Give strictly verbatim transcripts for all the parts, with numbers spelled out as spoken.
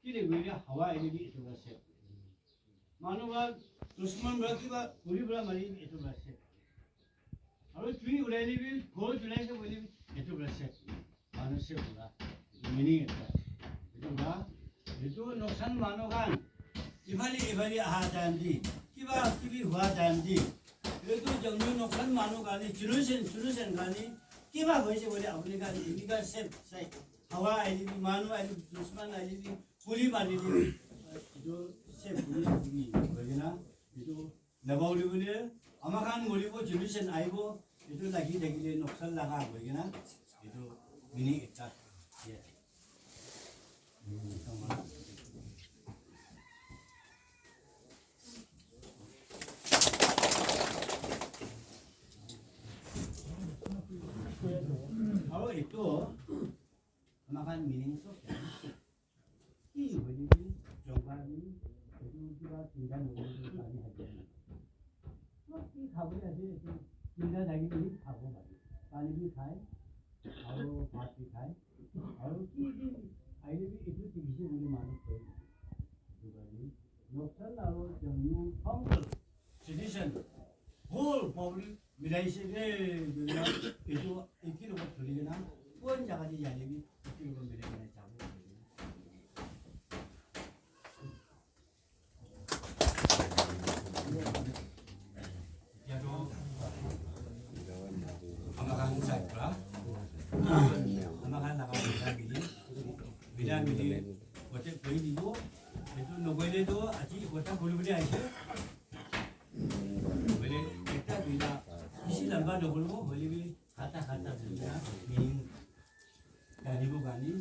Kile koile hawa ahile bi etu para save. Manu para dushman para kiba guli para mari etu para save. Aru jui ulai le bi, ghor julai se koile bi etu para save. Manu save hua. Etu meaning ekta. Etu para, etu noksan manu khan ifale ifale aha time te, kiba kibi hua time te, etu jangnu noksan manu khan, generation, generation khan kiba hoise koile apuni khan enika save sai. Hawa ahile bi, manu ahile bi, dushman ahile bi, guli mari le, etu save kuri, kuri, kuri kena, etu napauli bole, ama khan moribo, generation ahibo, etu lagi thakile noksan laga hoi kena, etu meaning ekta. Aru etu, ama khan meaning sob jane. Ki hoile bi, jongol bi, etu kiba chinta nohoile bi pani hajai. Sob ki khabole ase, etu chinta thaki bi khabo pare. Pani bi khai, aru bhat bi khai, aru ki ki ahile bi etu dikhi se koile manu koi. Etu karne, noksan aru jangnu council, citizen, whole public milai se de, etu eki logot thori kena, kon jaga te jai le bi, eki logot milai kena jabo. Etia toh, ama khan side pra, ama khan laga bida mili, bida mili, kote koi dibo, etu nokoile toh, aji kotha khuli bole aise. Hoile ekta duita bishi lamba noholibo, hoile bi khata khata duita meaning janibo karne,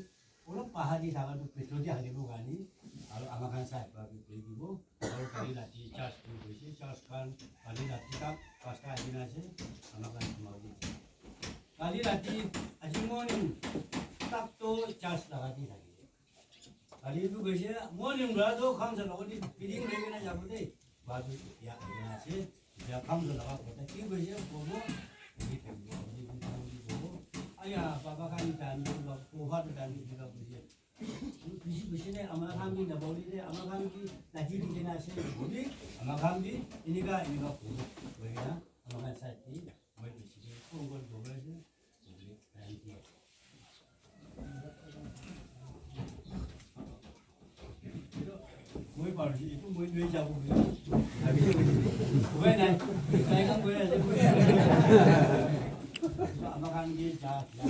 olop bahar te thaka toh bhitor te halibo karne, aru ama khan side pra bi koi dibo. Aru kali rati church khan hoise, church khan kali rati tak pasta ahi kena ase, ama khan khuma kuri dise. Kali rati, aji morning tak toh church laga te thakise. Kali tu koise, morning pra toh council logot te meeting kuri kena jabo de. Baat tu ya ahi kena ase. Ya council laga kotha ki koise, kobo. Etu thakibo, etu thakibo, kobo. Aya, baba khan time tu, baba khan time tu, kobo koise. Bishi, bishi nai, ama khan bi napauli de, ama khan bi lagi di kena ase, kobi, ama khan bi enika, enika kobo. Koi kena, ama khan side te, moi bishi de, phone call kobo ase. Moi paru si, itu moi nui jabu. Ubai nai, nai kan koi aja. Ama kan ke ja, ja.